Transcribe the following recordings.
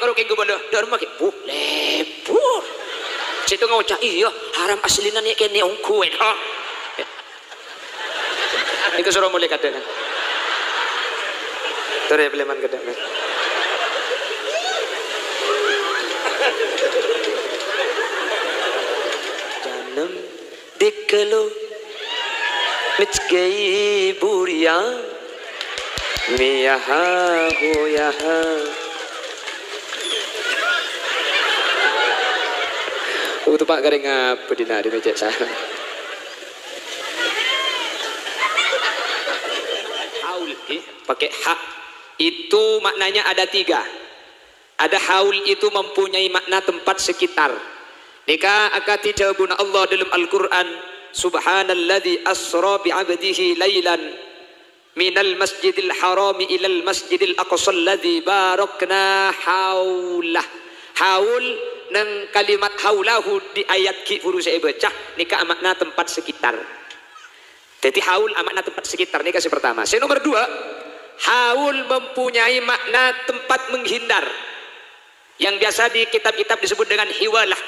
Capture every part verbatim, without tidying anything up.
Karo kènggu bâlâ, dâ' remma kè, buh, lebur. Sèttong ngoca', "Iyâ, haram asllina nè' kènè' ongghu, è, ha." Èngghi soro molè kadhâ', kan. Torè, pèlèman kadhâ', kan. Janam dikelo mecgei buria miyaha hoyaha. Utuh, Pak, karè ngapa dinari mecek sana? Haul, ghi, pakai ha. Itu maknanya ada tiga. Ada haul itu mempunyai makna tempat sekitar. Nèka akadhi dhâbuna Allah dalam Al-Qur'an, "Subhanalladzi asra bi 'abdihi lailan minal masjidil harami ilal masjidil aqsal ladzi barakna haulah." Haul neng kalimat haulahu di ayat ghi' buru sè èbâca, nèka amakna tempat sekitar. Dhâddhi, haul amakna tempat sekitar, nèka sè pertama. Sè nomor dua, haul mempunyai makna tempat menghindar, yang biasa di kitab-kitab disebut dengan hiwalah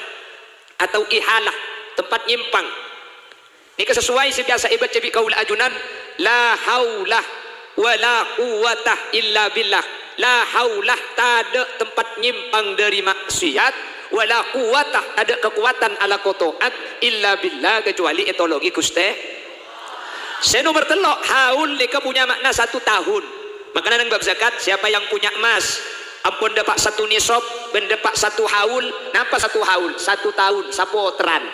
atau ihalah, tempat nyimpang. Nèka sesuai sè biasa èbâca bi' kaulâ ajunan, "La haula wa la quwwata illa billah." La haula, tadâ' tempat nyimpang dâri maksiat, wa la quwwata, tadâ' kakowadhân alako to'at, illa billah, kecuali ètolongè Ghustè. Sè nomer tello', haul nèka punya makna satu tahun. Makana neng bab zakat, siapa yang punya emas, ampon dâpa' satu nisab, bân dâpa' satu haul, napa satu haul? Satu tahun, sapotèran.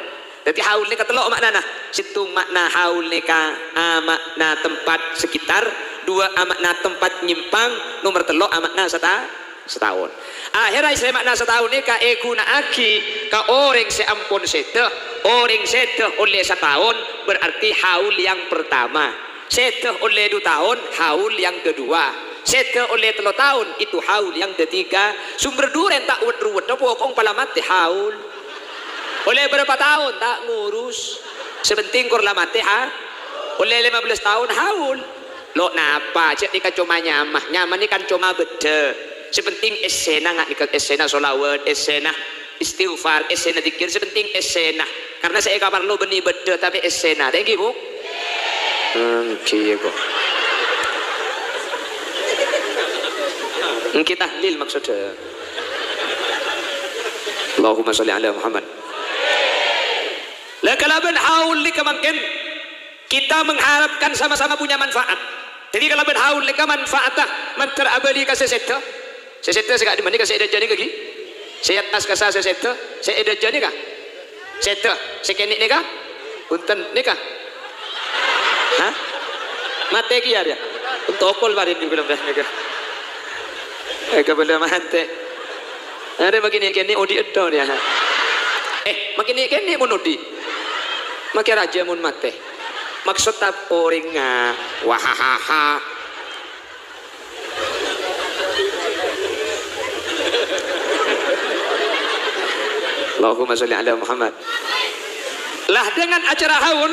Dhâddhi, haul nèka tello' maknana. Sèttong makna haul nèka, a, makna tempat sekitar, dua, a, makna tempat nyimpang, nomer tello', a, makna sata-, sataon. Akhèrra sè makna sataon nèka èghuna'aghi ka orèng sè ampon sèdhâ. Orèng sèdhâ ollè sataon, berarti haul yang pertama. Sèdhâ ollè du taon, haul yang kedua. Sèdhâ ollè tello taon, itu haul yang ketiga. Somber durèn ta' wet-ruwet, pokok pala matè haul. Ollè bârâmpa taon, ta' ngurus. Sè penting kor la matè, ha? Ollè lèma bellâs taon, haul. Lo' napa, jhâ' nèka coma nyama. Nyama nèka kan coma bâddhâ. Sè penting essèna nga' nèka, essèna sholawat, essèna istighfar, essèna dzikir, sè penting essèna. Karna sè èkaparlo bânnè bâddhâ, tapè essèna. Ta' èngghi, Bu? Èngghi, kok. Èngghi tahlil maksoddhâ. Allahumma sholli ala Muhammad. La kalabân haul nèka mangkèn kita mengharapkan sama-sama punya manfaat. Dhâddhi kalabân haul nèka manfaatta mandhâr abâli ka sè sèdhâ. Sè sèdhâ sè ka'dimma nèka, sè è dâjâ nèka ghi? Sè attas kassa sè sèdhâ, sè è dâjâ nèka? Sèdhâ, sè kènè' nèka? Bhunten nèka? Hah? Matè kèya rèya? Tokol parèng nèka. Èkabâlâ matè. Arè makènè'-kènè' odi' èdhâ rèya. Eh, makènè'-kènè' mon odi'. Makè rajâ mon matè. Maksod ta' orèngnga. Wahahaha. Allahumma sholli ala Muhammad. Lah, dengan acara haul,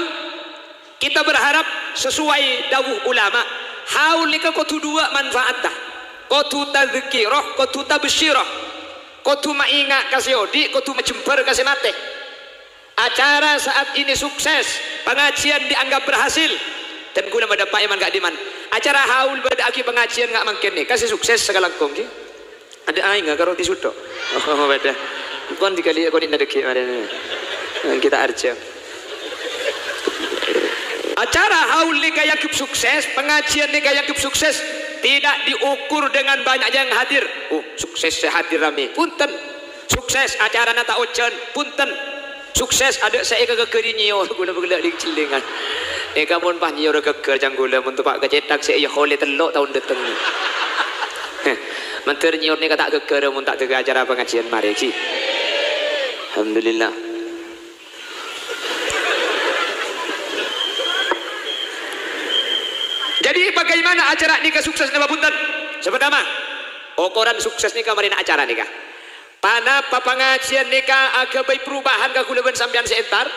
kita berharap sesuai dawuh ulama, haul nèka kodhu duwâ' manfaatta. Kodhu tadzkirah, kodhu tabsyirah. Kodhu maènga' ka sè odi', kodhu majembhâr ka sè matè. Acara saat ini sukses, pangajian dianggap berhasil. Dan kaulâ madâpa' èman ka'dimman. Acara haul bâdâ'aghi pangajian nga' mangkèn nèka sè sukses sakalangkong, ghi. Adâ' aèngnga karo tisu tok. Oh, bâdâ. Pon dikali kodi' nadâggi' marèna. Kita arja. Acara haul nèka èanggep sukses, pangajian nèka èanggep sukses, tidak diukur dengan banyak yang hadir. Oh, sukses sè hadir ramè. Bhunten. Sukses acarana ta' ojhân. Bhunten. Sukses adâ' sè èkagâggâri nyèyor, kaulâ bâgellâ' ling-cellèngan. Nèka mon pas nyèyor ghâggâr ca'na kaulâ, mon teppa' ka cèthak sè èyahole tello' taon dâteng. Mandhâr nyèyor nèka ta' ghâggâr mon ta' dâgghâ acara pangajian marè, ghi. Alhamdulillah. Jadi, bagaimana acara nèka sukses napa bhunten? Sè pertama, okoran sukses nèka marèna acara nèka. Panapa pangajian nèka aghâbây perubahan ka kaulâ bân sampèyan sè entar?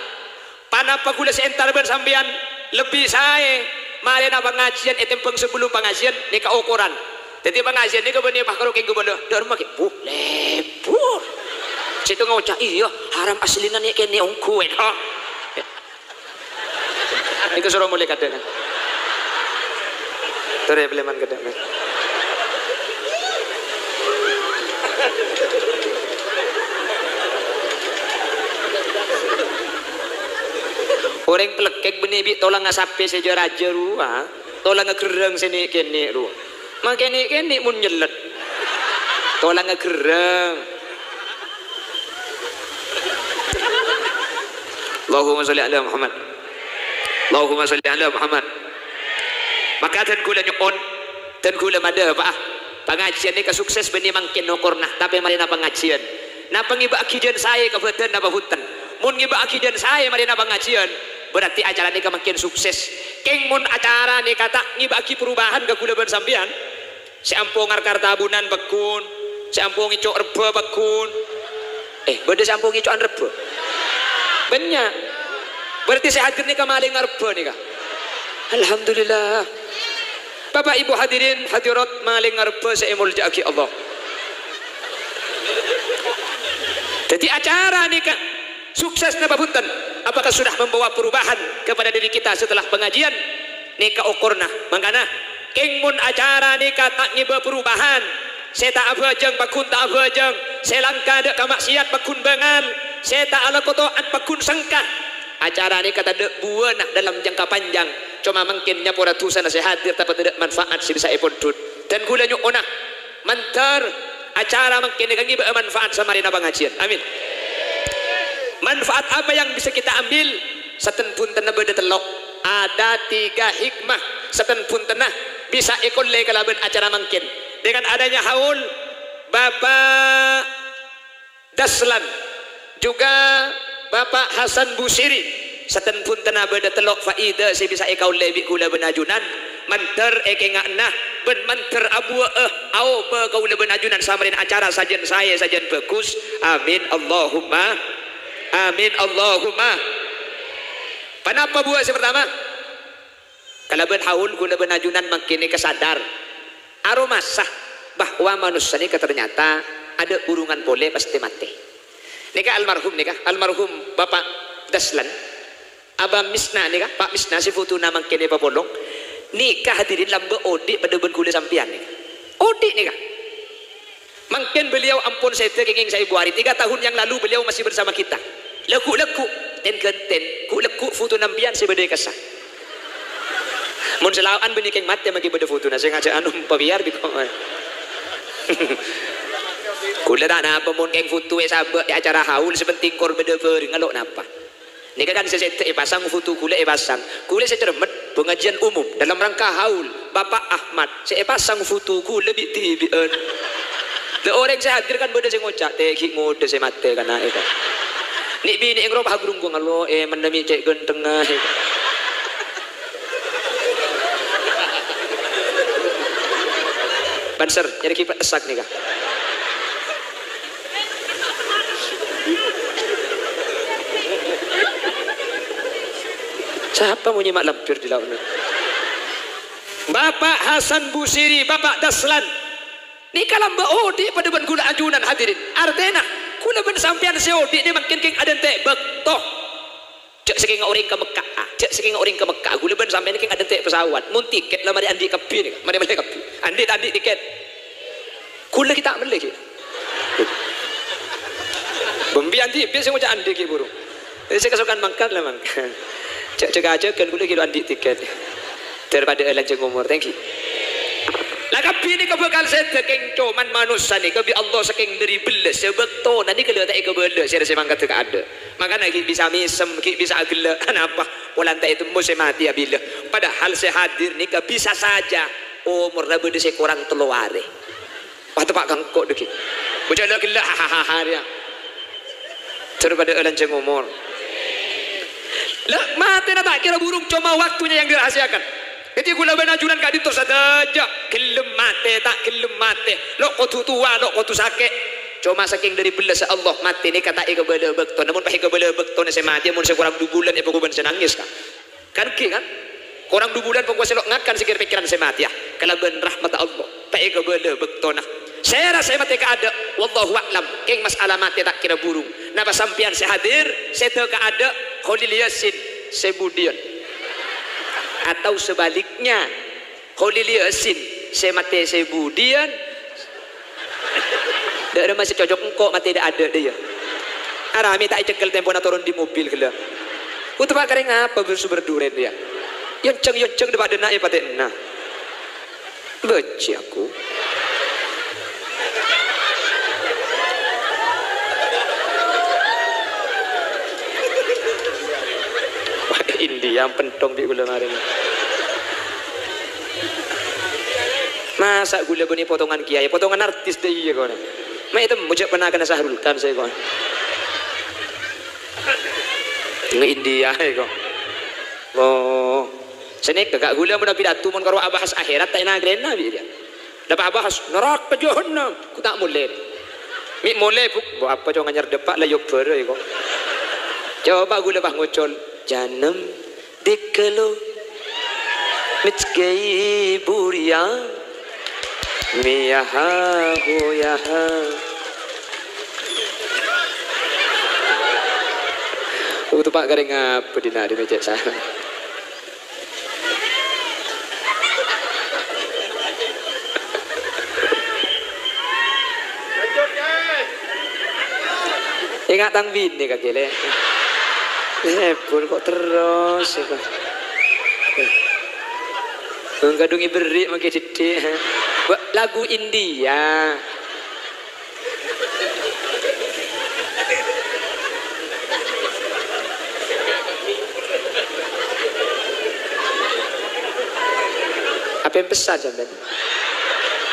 Panapa kaulâ sè entar bân sampèyan lebbi saè marèna pangajian ètèmbhâng sabellun pangajian? Nèka okoran. Dhâddhi pangajiân nèka bânnè pas karo kèng ghâbâlâ, "Dâ' remma kè?" "Buh, lebur." Sèttong ngoca', "Iyâ, haram asllina nè' kènè' ongghu, è, dâ'." Nèka soro molè kadhâ', kan. Torè, pèlèman kadhâ', kan. Orèng Plekèk bânnè bi' tolangnga sapè sè jâ-rajâ rowa, tolangnga ghârrâng sè nè'-kènè' rowa. Makè nè'-kènè' mon nyellèt. Tolangnga ghârrâng. Allahumma sholli ala Muhammad. Allahumma sholli ala Muhammad. Maka dân kaulâ nyo'on, dân kaulâ madhâ, Pak, ah. Pangajiân nèka sukses bânnè mangkèn okorna, tapè marèna pangajiân. Napa ngibâ'aghi jân saè ka bâdân napa bhunten? Mon ngibâ'aghi jân saè marèna pangajiân, berarti acara nèka mangkèn sukses. Kèng mon acara nèka ta' ngibâ'aghi perubahan ka kaulâ bân sampèyan, sè ampo ngarkar tabunan pagghun, sè ampo ngèco' rebbhâ pagghun. Eh, bâdâ sè ampo ngèco'an rebbhâ? Bânnya'. Berarti sè hadir nèka malèngnga rebbhâ nèka. Alhamdulillah. Bapak Ibu hadirin hadirat malèngnga rebbhâ sè èmoljâ'aghi Allah. Dhâddhi acara nèka sukses napa bhunten? Apakah sudah membawa perubahan kepada diri kita setelah pengajian? Nèka okorna. Mangkana, kèng mon acara nèka ta' ngèbâ perubahan, sè ta' abhâjâng pagghun ta' abhâjâng, sè langka dâ' ka maksiat pagghun bângal, sè ta' alako ta'at pagghun sengka, acara nèka tadâ' buwâna dalam jangka panjang, coma mangkèn nyapora dhusana sè hadir, tapè tadâ' manfaat sè bisa èpondhut. Dân kaulâ nyo'ona, mandhâr acara mangkèn nèka ngèbâ'â manfaat samarèna pangajiân. Amin. Manfaat apa yang bisa kita ambil? Saten bhuntenna bâdâ tello'. Ada tiga hikmah saten bhuntenna bisa èkollè kalabân acara mangkèn. Dengan adanya haul, Bapak Daslan, juga Bapak Hasan Busiri, saten bhuntenna bâdâ tello' faèdah sè bisa èkaollè bi' kaulâ bân ajunan, mandhâr èkènga'na bân mandhâr abuwâ'â aobâ kaulâ bân ajunan samarèna acara sajân saè, sajân bhâghus. Amin, Allahumma amin, Allahumma. Ponapa buwâ' sè partama? Kalabân haul kaulâ bân ajunan mangkèn nèka sadar, aromasa bahwa manossa nèka ternyata adâ' burungan polè pastè matè. Nèka almarhum nèka, almarhum Bapak Daslan, Aba Misna nèka, Pak Misna sè fotona mangkèn èpapolong, nèka hadirin lambâ' odi' padâ bân kaulâ sampèyan nèka. Odi' nèka. Mangkèn beliau ampon sèdhâ kèngèng saèbu arè. Tiga tahun yang lalu beliau masih bersama kita. La ghu'-lagghu', ten-ghânten, ghu'-lagghu' fotona sampèyan sè bâdâ è kassa. Mon sè lao'an bânnè kèng matè maghi bâdâ fotona, sè ngajâ anu pabiyar biko. Kaulâ ta' napa mon kèng foto èsabâ' è acara haul, sè penting kor bâdâ bhâreng, lo' napa. Nèka kan sè sèdhâ èpasang, foto kaulâ èpasang. Kaulâ sè cermet, pengajian umum dalam rangka haul Bapak Ahmad, sè èpasang foto kaulâ bi'-dhibi'ân. Lha orèng sè hadir kan bâdâ sè ngoca', "Tè ghi' ngodâ sè matè kana' èka." Nè' binè' ngropa agrunggung, "Allo, eh, mennemi cè' ghântengnga." Banser, nyarè kipet essak nèka. Sapa mon nyèma' lambir di lao'na? Bapak Hasan Busiri, Bapak Daslan. Nèka lambâ' odi' padâ bân kaulâ ajunan hadirin. Artèna, kaulâ bân sampèyan sè odi' nè mangkèn kèng adântè' bâkto. Jhâ' sakènga orèng ka Mekka, ah, jhâ' sakènga orèng ka Mekka, kaulâ bân sampèyan kèng adântè' pesawat. Mon tikèt la marè andi' kabbhi nèka, marè mellè kabbhi. Andi' ta' andi' tikèt? Kaulâ ghi' ta' mellè ghi'. Bâmbi andi' bi' sè ngoca' andi' ghi' buru. Sè kasokan mangkat la mangkat. Jhâ', jhâ' kajâgân kaulâ ghi' lo' andi' tikèt. Daripada lanjhâng omor, thank you. La kabbhi nèka bhâkal sèdhâ kèng, coma manossa nèka bi' Allah sakèng dhâri bellâs, sè bâktona nèka la ta' èkabâlâ, sè rè sè mangkat ka adâ'. Mangkana ghi' bisa mèsem, ghi' bisa aghellâ'. Anapa? Polana ta' ètemmo sè matè abila. Padahal sè hadir nèka bisa saja omorra bâdâ sè korang tello arè. Wah, teppa' ka engko' dhâggi'. Bocah la ghellâ', hahaha, rèya. Daripada lanjhâng omor. La, matèna ta' kèra burung, coma waktunya yang dirahasiakan. Dhâddhi, kaulâ bân ajunan ka'dinto sadhâjâ, ghellem matè, ta' ghellem matè, lo' kodhu towa, lo' kodhu sakè'. Coma sakèng dhâri bellâssa Allah, matè nèka ta' èkabâlâ bâktona. Mon pas èkabâlâ bâktona sè matè, mon sè korang du bulân èpakobân sè nangès, ka. Kan ghi', kan? Korang du bulân pokok sè lo' ngakan sè kèr-pèkkèran sè matèya. Kalabân rahmatta Allah, ta' èkabâlâ bâktona. Sèra sè matè kaadâ', wallahu a'lam. Kèng mas'ala matè ta' kèra burung. Napa sampèyan sè hadir, sèdhâ kaadâ' Kholil Yasin sè budiyân? Atau sebaliknya, Kholil Yasin sè matè sè budiyân? Dâ' remma sè cocok engko' matè dâ'-adâ' dâ' iyâ. Aramè ta' ècengkel tempona toron dâri mobil ghellâ'. Kutapa karè ngapa bâr-, sumber durèn iyâ? Yonjhâng-yonjhâng dâpa' dâ' enna' èpatè'ana. Bâjjhi aku. Wah, India pentong bi' ghulâ marèna. Masa' ghulâ bânnè potongan kiyaè, potongan artis dâ' iyâ, kon. Ma' ètemmo jhâ' ponakanna Sahrul Khan sè, kon. Nge India, è, kon. Oh. Sanèka, Ka', ghulâ mon apidato mon karo abahas akhèrat, ta' ènagrèna bi' rèya. Dâpa' abahas naraka jahannam, ghu ta' molè. Mè' molè, Bu'. Bu' apa, Cong, anyar dâpa' la èyobârâ, è, kon. Coba ghulâ pas ngocol, "Janem dikelo mecgei buria, miyaha huyaha." Utupa' karè ngapa dina' di mecek sana? Enga' tang binè ka kèlè. Lebur kok terros, kok. Kadhung èberri' mangkè diddhi'. Wa-, lagu India. Apèmpèsan sampèyan?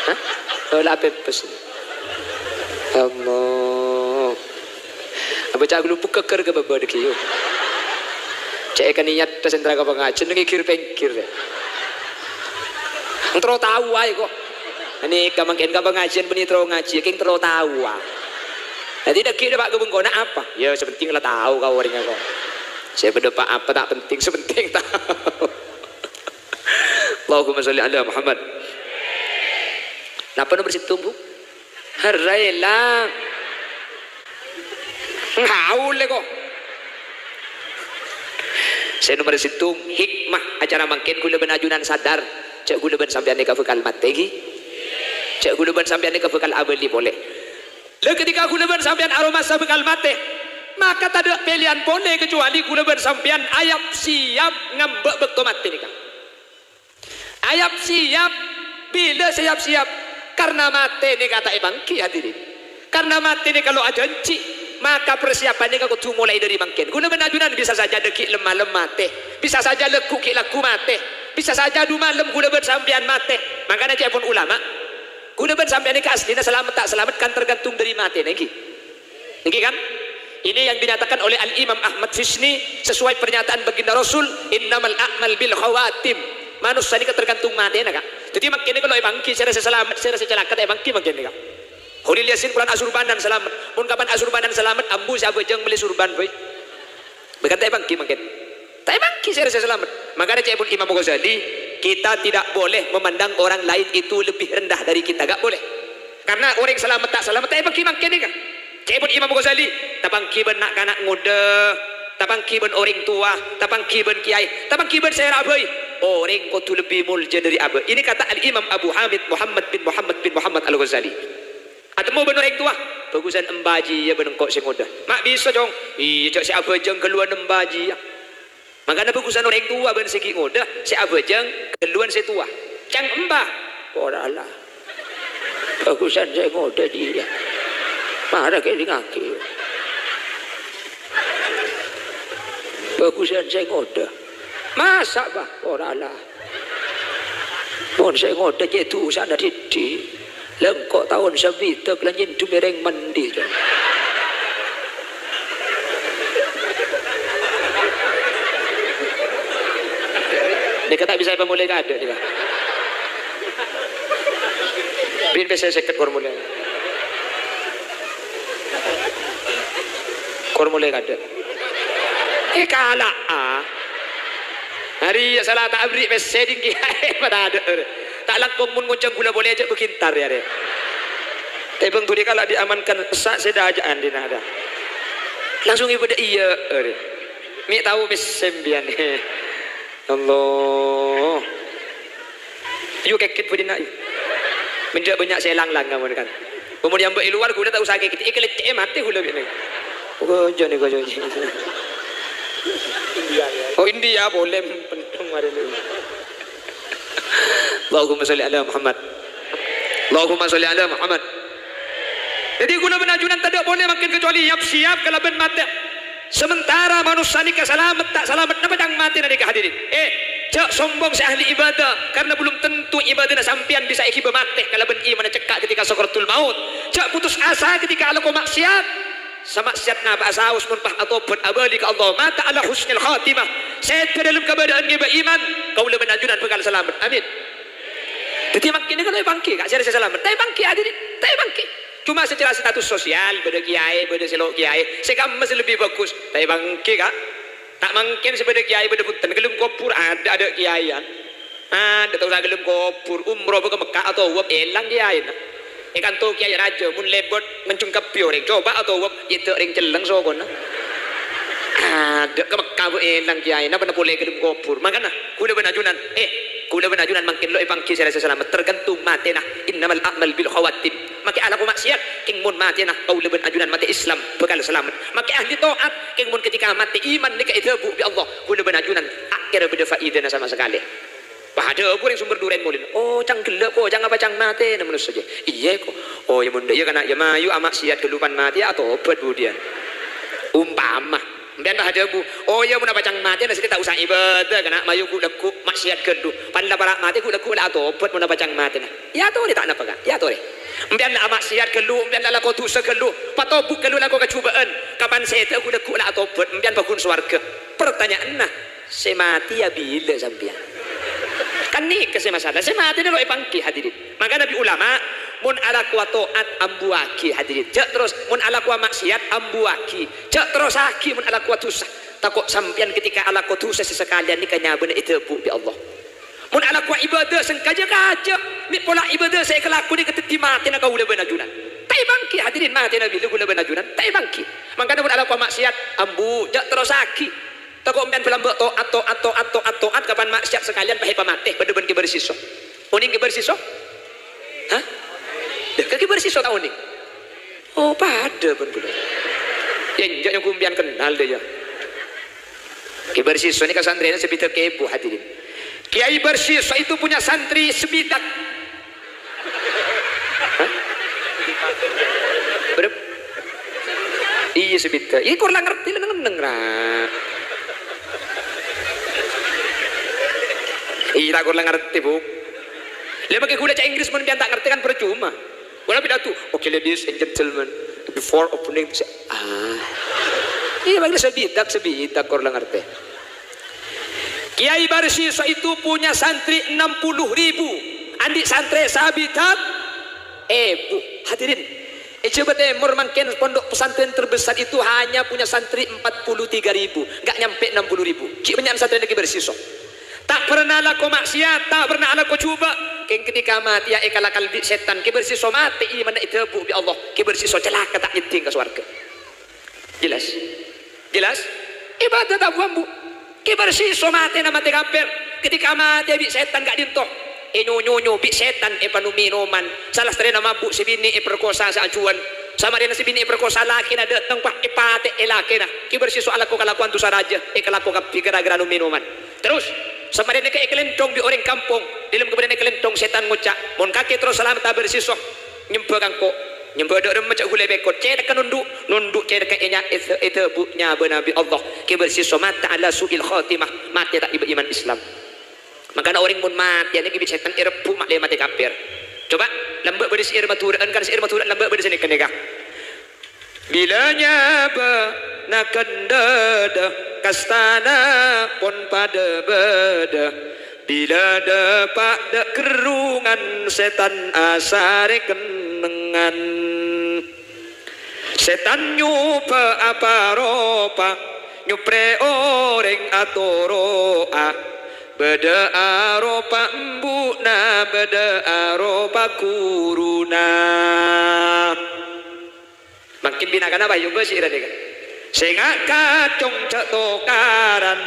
Hah? Oh, la apèmpès. Allah. Abâca ghâllu pegghâghâr ka bâbâ dâggi', yo. Cè' èkaniyat sentra ka pangajiân, ngèghir-pèngghir, ya. Terro tao aè, kok. Ini ka mangkèn ka pangajiân, bânnè terro ngajhi, kèng terro tao, ah. Dâddhi dâggi' dâpa' ka bengkona apa? Ya, sè pentèng la tao ka orèngnga, kok. Sè bâdâ pa-, apa ta' pentèng, sè pentèng tao. Allahumma sholli ala Muhammad. Napa nomer sèttong, Bu? Harraèla. Ngaulè, kok. Sè nomer sèttong, hikmah acara mangkèn ghulâ bân ajunan sadar, jhâ' ghulâ bân sampèyan nèka bhâkal matè, ghi. Jhâ' ghulâ bân sampèyan nèka bhâkal abâli polè. La, ketika ghulâ bân sampèyan aromasa bhâkal matè, maka tadâ' pèlèyan polè kecuali ghulâ bân sampèyan ayap-siyap ngambâ' bâkto matè nèka. Ayap-siyap, bilâ sè yap-siyap? Karna matè nèka ta' èpangghi, hadirin. Karna matè nèka lo' ajhânjhi, maka persiapan nèka kodhu molaè dâri mangkèn. Ghulâ bân ajunan bisa saja dâggi' lem-malem matè, bisa saja lagghu' ghi' lagghu' matè, bisa saja du-malem ghulâ bân sampèyan matè. Mangkana ca'èpon ulama, ghulâ bân sampèyan nèka asllina salamet ta' salamet kan tergantung dâri matèna, ènggi. Ènggi, kan? Ini yang dinyatakan oleh Al-Imam Ahmad Fisni sesuai pernyataan baginda Rasul, "Innamal a'mal bil khawatim." Manossa nèka tergantung matèna, Ka'. Dâddhi, mangkèn nèka lo' èpangghi, sèra sè salamet, sèra sè calaka ta' èpangghi mangkèn nèka. Kholil Yasin polana asurbanan salamet. Mon kapan asurbanan salamet, ambu sè abhâjâng mellè surban bhâi. Bhâkal ta' èpangghi mangkèn. Ta' èpangghi sèra sè salamet. Mangkana ca'èpon Imam Ghazali, "Kita tidak boleh memandang orang lain itu lebih rendah dari kita." Gak boleh. Karna orèng salamet ta' salamet ta' èpangghi mangkèn nèka. Ca'èpon Imam Ghazali, "Tapangghi bân na'-kana' ngodâ, tapangghi bân orèng towa, tapangghi bân kèyaè, tapangghi bân sè èra abâi. Orèng kodhu lebbi molja dâri abâ'." Ini kata Al-Imam Abu Hamid Muhammad bin Muhammad bin Muhammad Al-Ghazali. Atemmo bân orèng towa, "Bhâghusân emba jiyâ bân engko' sè ngodâ." Ma' bisa, Cong. Iyâ, jhâ' sè abhâjâng ghâlluwân emba jiyâ. Mangkana bhâghusân orèng towa bân sè ghi' ngodâ, sè abhâjâng ghâlluwân sè towa. Cang emba. Ora la. Bhâghusân sè ngodâ jiyâ. Mara kèlingaghi. Bhâghusân sè ngodâ. Masa', Bah? Ora la. Mon sè ngodâ cè' dusana diddhi'. La engko' taon sabidhâk la nyèndhum è rèng mandi, Cong. Nèka ta' bisa èpamolè kaadâ' nèka. Bin pèssè sèket kor molè. Kor molè kaadâ'. Èkala'a. Arèya sala ta' aberri' pèssè dinggi aè matadâ'. Ta' langkong mon ngoncang ghulâ polè jhâ' bâghintar, yâ, rè. Tèbâng dhuri kala' diamankan, essa' sè dâjâ'ân dinna', dâ. Langsung èpadâ iyâ, rè. Mè' tao pèssè sampèyan. Allah. Yu kèkèt bâdhina, yu. Menjak banyak selang-lang, kamu kan. Kemudian mbak di luar, ghulâ tak usah kèkèt. Èkèlèccè'è matè ghulâ bini. Oh, jâ' nèko, jâ'. Oh, India, polè pentung hari ini. Allahumma sholli ala Muhammad. Allahumma sholli ala Muhammad. Jadi, ghulâ bân ajunan tadâ' polè mangkèn kecuali yap-siyap kalabân matè. Sementara manossa nèka salamet ta' salamet, napa ca'na matèna nèka, hadirin? Eh, jhâ' sombong sè ahli ibadah, karena belum tentu ibadahna sampèyan bisa èghibâ matè kalabân imanna cekka' ketika sakaratul maut. Jhâ' putus asa ketika alako maksiat. Samaksiat napa'a saos mon pas atobhât abâli ka Allah, mata ala husnil khatimah. Sèdhâ dâlem kabâdâ'ân ngèbâ iman, kaulâ bân ajunan bhâkal salamet. Amin. Dhâddhi mangkèn nèka ta' èpangghi, Ka', sè arèya sè salamet. Ta' èpangghi, hadirin. Ta' èpangghi. Cuma secara status sosial, bâdâ kiyaè, bâdâ sè lo' kiyaè. Sè kamma sè lebbi bhâghus. Ta' èpangghi, Ka'. Ta' mangkèn sè bâdâ kiyaè bâdâ bhunten. Ghellem kobhur adâ', adâ' kiyaèyan. Adâ' ta' osa ghellem kobhur. Umroh bâ' ka Mekkah atobâ èlang kiyaèna. È kanto kiyaè rajâ, mon lèbât nganjung kabbhi orèng. Coba atobâ, yèdâ' orèng celleng sokona. Adâ' ka Mekkah bâ' èlang kiyaèna, bâna polè ghellem kobhur. Mangkana, ghulâ bân ajunan, eh, ghulâ bân ajunan mangkèn lo' èpangghi sè arèya sè salamet, tergantung matèna. Innamal a'mal bil khawatim. Makè alako maksiat, kèng mon matèna kaulâ bân ajunan matè Islam, bhâkal salamet. Makè ahli ta'at, kèng mon ketika matè iman nèka èdhâbu bi' Allah, ghulâ bân ajunan ta' kèra bâdâ faèdana sama sakalè. Padâ orèng Sumber Duren molèna, "Oh, cang ghellâ', ko, cang apa cang matèna manossa jâ?" "Iyâ, ko." "Oh, yâ mon dâ' iyâ kana', yâ mayu amaksiat ghâllu pan matè, atobhât budiyân." Umpama. Sampèyan pas adhâbu, "Oh, iyâ, mon apa cang matèna sè ta' osa ibadah, kana' mayu ghu'-lagghu' maksiat ghâllu. Pan la para' matè ghu'-lagghu' la atobhât mon apa cang matèna." Yâ torè ta' napa, Ka'? Yâ torè. Sampèyan la amaksiat ghâllu, sampèyan la alako dhusa ghâllu, patobhut ghâllu alako kajhubâ'ân. Kapan sèdhâ ghu'-lagghu' la atobhât, sampèyan pagghun sowarghâ. Partanya'anna, sè matè yâ bilâ sampèyan? Kan nèka sè masalah, sè matè lo' èpangghi, hadirin. Maka nabi ulama, mon alakowa ta'at, ambuwâghi, hadirin. Jhâ' terros, mon alakowa maksiat, ambuwâghi. Jhâ' terrossaghi mon alakowa dhusa. Tako' sampèyan ketika alako dhusa sè sakalèyan nèka nyabâna èdhâbu bi' Allah. Mon alakowa ibadah sè kajâ-kajâ, mè' pola ibadah sè èkalako nèka dhâddhi matèna kaulâ bân ajunan. Ta' èpangghi, hadirin, matèna bilâ ghulâ bân ajunan? Ta' èpangghi. Mangkana mon alakowa maksiat, ambu, jhâ' terrossaghi. Tako' sampèyan palambâ' ta'at, ta'at, ta'at, ta'at, ta'at, kapan maksiat sakalèyan pas èpamatè, padâ bân Kè Barsiso. Onèng Kè Barsiso? Hah? Dâ, ka Kè Barsiso ta' onèng? Oh, padâ bân ghulâ. Yâ, enjâ' nyangghung sampèyan kennal dâ, yâ. Kè Barsiso nèka santrèna sabidhâk èbu, hadirin. Kiai Barsiso itu punya santri sabidhâk. Hah? Berapa? Iyâ, sabidhâk. Iyâ, kor la ngartè, la neng-enneng, ra. Iyâ, ta' kor la ngartè, Bu. Lha, makè ghulâ ca' Inggris mon sampèyan ta' ngartè kan percuma. Wala pidato, "Oke, ladies and gentlemen, before opening," ah. Iyâ, makè sabidhâk, sabidhâk, kor la ngartè. Kiai Barsiso itu punya santri enam puluh ribu. Andi' santrè sabidhâk èbu. Hadirin, è Jhâbâ Tèmor mangkèn pondok pesantren terbesar itu hanya punya santri empat puluh tiga ribu. Nggak nyampe enam puluh ribu. Cè' bânnya'na santrèna Kè Barsiso. Ta' pernah alako maksiat, ta' pernah alako jhubâ'. Kèng ketika matèya èkalakal bi' sètan, Kè Barsiso matè imanna èdhâbu bi' Allah. Kè Barsiso calaka ta' nyeddhing ka sowarghâ. Jelas? Jelas? Ibadah ta' bu-ambu. Kè Barsiso matèna matè kafir. Ketika matè bi' sètan ka'dinto. Ènyo-nyonyo bi' sètan èpanom-minoman. Sala satarèna mabu' sè binè' èperkosa sè ajuwân. Samarèna sè binè' èperkosa lakèna dâteng, pas èpatè'è lakèna. Kè Barsiso alako kalakowan dhusa rajâ, èkalako kabbhi ghârâ-ghârâ nom-minoman. Terros, samarèna kè èkalènthong bi' orèng kampong, dâlem kabâdâ'ân èkalènthong sètan ngoca', "Mon kakè terros salametta Barsiso, nyembhâ ka engko'." Nyembhâ dâ' remma jhâ' ghulâ èpèkot, cèthèkka nondhu', nondhu' cèthèkka ènya-, èdhâ-, èdhâbu nyabâna bi' Allah. Kè Barsiso mata ala su'il khatimah, matè ta' èbâ iman Islam. Mangkana orèng mon matèya nèka bi' sètan èrebbhu' ma' lè matè kafir. Coba, lambâ' bâdâ syair Madhurâ'ân, kan syair Madhurâ'ân lambâ' bâdâ sanèka nèka. Bilâ nyabâ na kandhâdhâ, kastana pon padâ bâdâ. Bilâ dâpa' dâ' kerrungan, sètan asarè kennengngan. Sètan nyobhâ apa ropa, nyoprè orèng atoro'a. Bâdâ aropa embu'na, bâdâ aropa ghuruna. Mangkèn bhina kana' bâ' èobâ syi'ra nèka. Sènga' kacong jhâ' tokaran,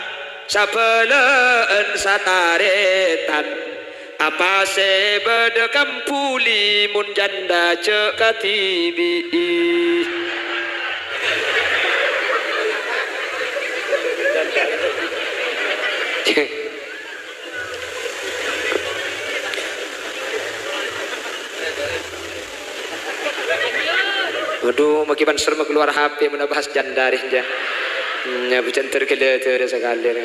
sabâlâ'ân satarètan. Apa sè bâdâ kambhuli mon jhândhâ jhâ' kadhibi'i. Waduh, makkè pan serem kalowar H P mon abahas jhândhâ rè, jâ. Hmm, ya, bhâjhân ter-, ghellâ' ter-, sakalè, rè.